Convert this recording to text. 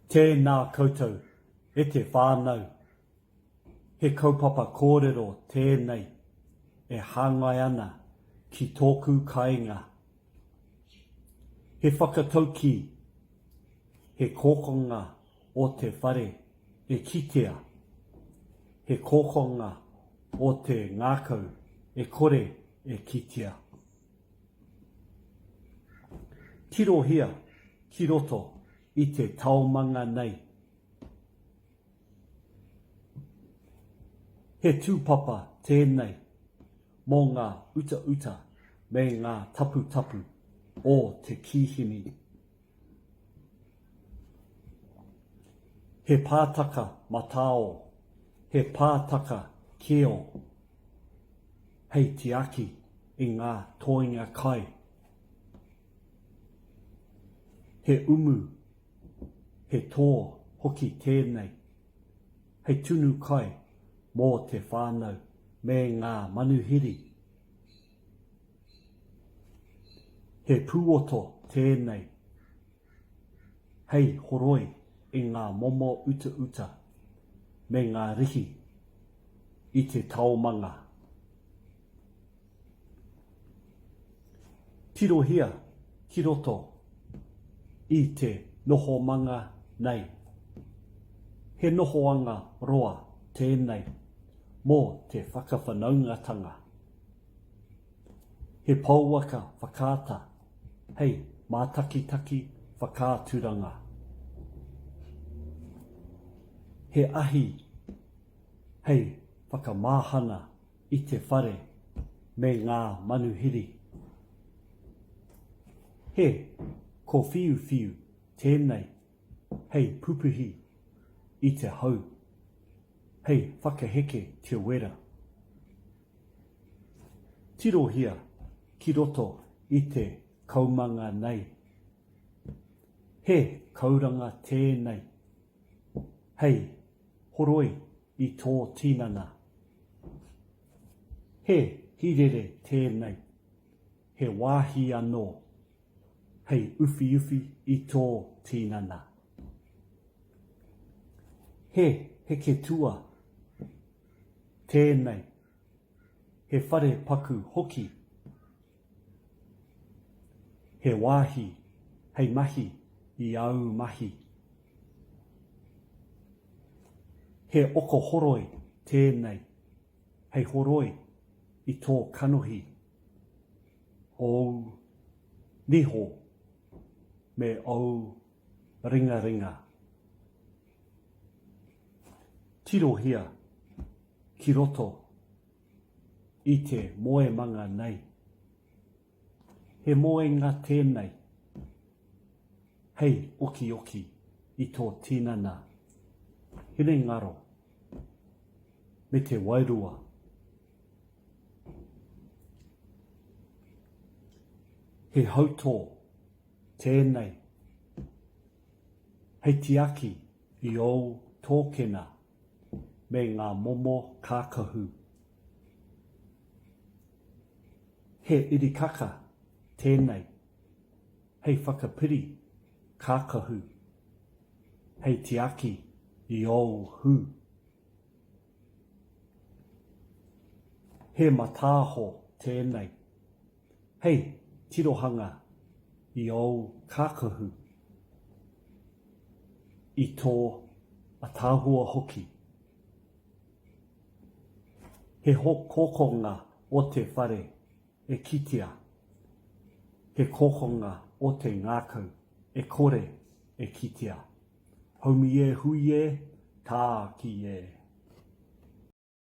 Tēnā koutou e te whānau. He kaupapa kōrero tēnei e hāngai ana ki tōku kāinga. He whakataukī, he kokonga o te whare e kitea, he kokonga o te ngākau e kore e kitea. Tirohia ki roto i te taomanga nei. He tūpapa tēnei mō ngā utauta me ngā taputapu o te kīhini. He pātaka matao, he pātaka keo hei tiaki i ngā toenga kai. He umu, he tō hoki tēnei hei tunu kai mō te whānau me ngā manuhiri. He pūoto tēnei hei horoi i ngā momo utauta me ngā rihi i te taomanga. Tirohia ki roto i te nohomanga nei. He nohoanga roa tēnei mō te whakawhanaungatanga. He pouaka whakaata hei mātakitaki whakaaturanga. He ahi hei whakamahana i te whare me ngā manuhiri. He kōwhiuwhiu tēnei hei pupuhi i te hau, hei whakaheke te wera. Tirohia ki roto i te kaumanga nei. He kauranga tēnei hei horoi i tō tinana. He hīrere tēnei, he wāhi anō hei uwhiuwhi i tō tinana. He heketua tēnei, he whare paku hoki, he wāhi hei mahi i āu mahi. He oko horoi tēnei hei horoi i tō kanohi, ōu niho me ōu ringaringa. Tirohia ki roto i te moemanga nei. He moenga tēnei hei okioki i tō tinana, hinengaro me te wairua. He hautō tēnei hei tiaki i ōu tōkena me ngā momo kākahu. He irikaka tēnei hei whakapiri kākahu, hei tiaki i ōu hū. He matāho tēnei hei tirohanga i ōu kākahu, i tō ataahua hoki. He kokonga o te whare e kitea, he kokonga o te ngākau e kore e kitea. Haumi e hui e, tāki e.